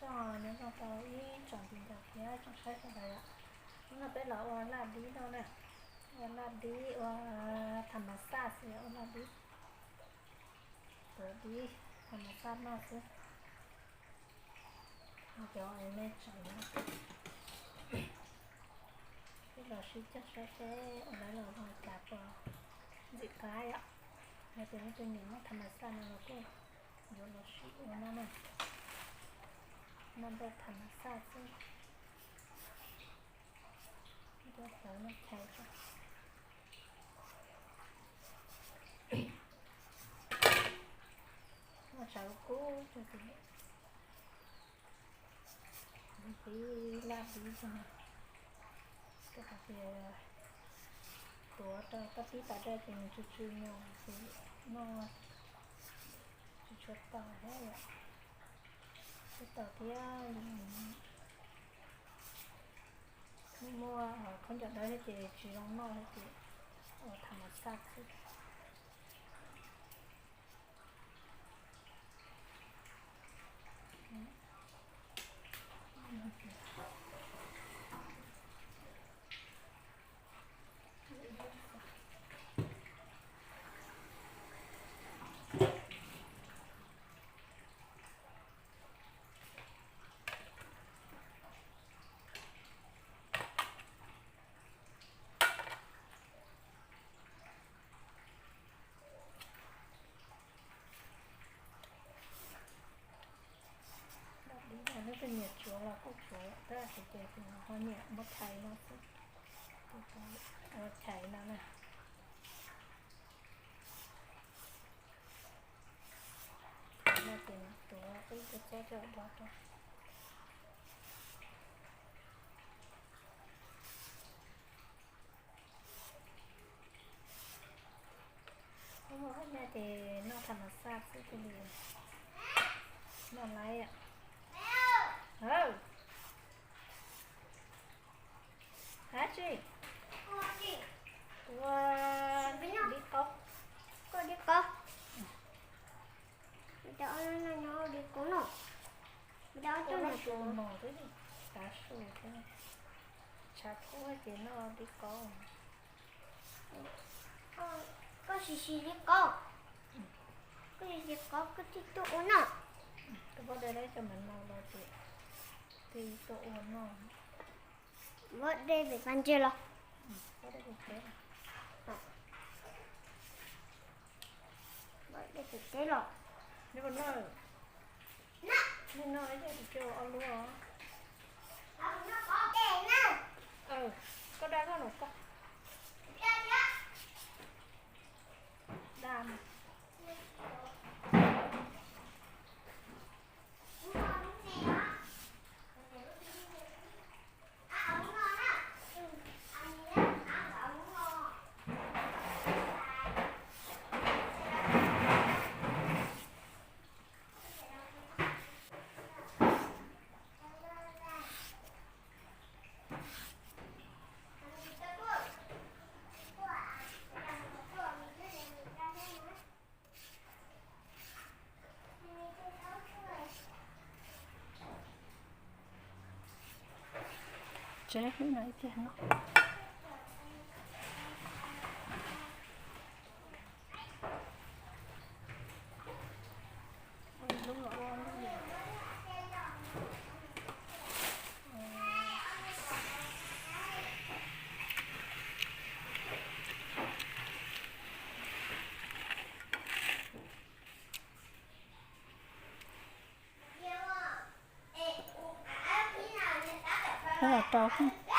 Nyob zoo tau ib tsoom viv ncaus thiab tsoom saib sawv daws, hnub no peb los ua laj dib noj na, ua laj dib ua tham mas xaj xwb, ua laj dib, tuav dib tham mas xaj noj xwb. Cov me tseem no, peb los sib cog saib seb ua lawv los ua cas puas ntxim qab yom. Yog tias leej twg nyiam noj tham mas xaj no los kuj yuav los sim ua noj na, noj npawj tham mas xaj xwb. Ua tawv noj chais tso, noj tshav kub kub tso ces tib laj dib tso, rau qhov tias tuav rau koj tib pas dej ces nws tsw tsw nyos ces noj tsis tshua tau thiab yom. Tsis tau thiab, muaj muaj khaub ncaws dawb thiab ces tsis zoo noj thiab ces ua tham mas xaj xwb. Laj dib no leej twg nyiam tsuav los kuj tsuav, tab sis ces kuv ho nyiam muab chais no xwb, ces kuv ua chais no na. Chais no ces tuav ib tug txob coj do rau. Ub, nyob ces noj tham mas xaj xwb thiaj li noj laiv. Hab tsi? Ua dib qaub. Dib qaub. Dib qaub no. Ua noj su mos xwb, tav su thiab. Tshav kub ces noj dib qaub. Koj siv siv dib qaub. Koj siv siv qaub koj thiaj tuaj ua noj. Koj pob dej lawv cov mam no los ces thiaj tuaj ua noj. Pob dej pem pas ntses los? Pob dej pem teb los? Pob dej pem teb los? Nej puas noj? Nej noj ib tug tsis tsw ob lub os. Koj da koj los koj da. Tsev hlwb no ib pliag no. Peb los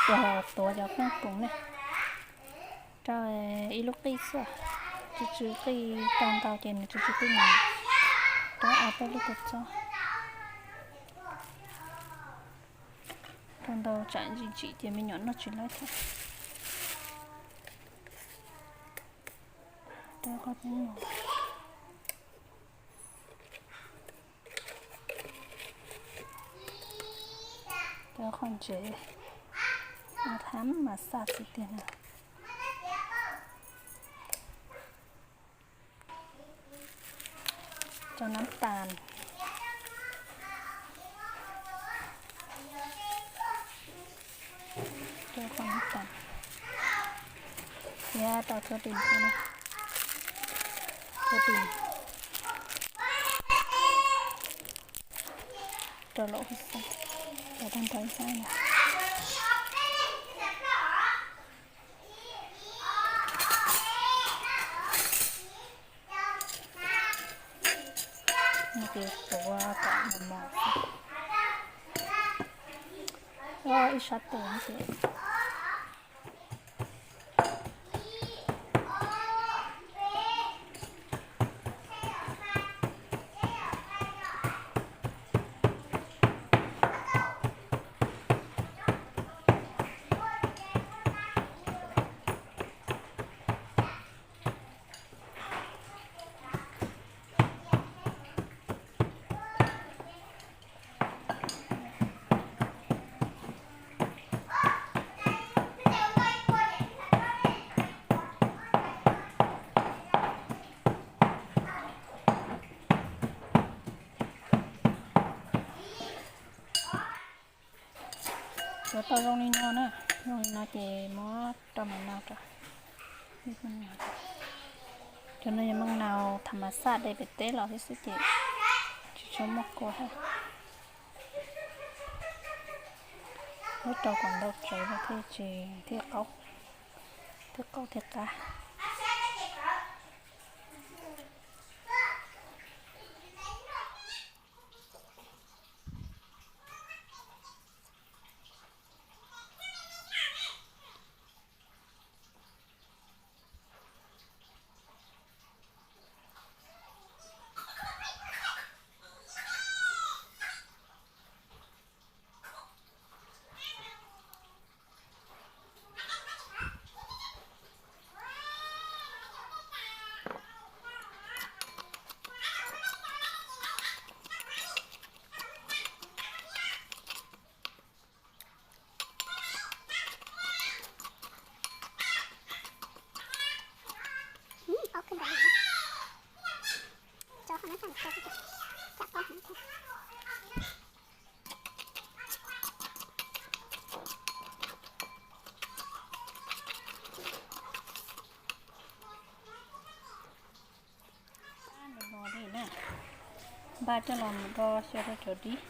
rau, tuav cov kheej koom ne, rau ib lub qij xwb, tsw tsw qij, rau ntau ces nws tsw tsw qij no, rau ob peb lub kua txob, rau ntau tsam ntsim ntsim ces me nyuam noj tsis laib thiab. Rau qhov peb mus, rau qhov ntsev, tham mas xaj xwb tiag na. Rau nab tas, Qhov no tas, thiab rau thua ris no, thua ris rau lawm xwb, rau tag nrho xwb. No ces tuav kom mos mos xwb, ib sab tes no ces. Tuav tau zoo li no na, zoo li no ces muab rau maiv no rau. Cov no yog meej nau tham mas xaj de pem teb los thiab xwb ces tsis tshua muaj kua thiab. Muab rau kom ntau tsawv los thiaj tsis, thiaj qaub, thiaj qaub thiaj qab. Npaj coj los mus do xyaw rau cov dib.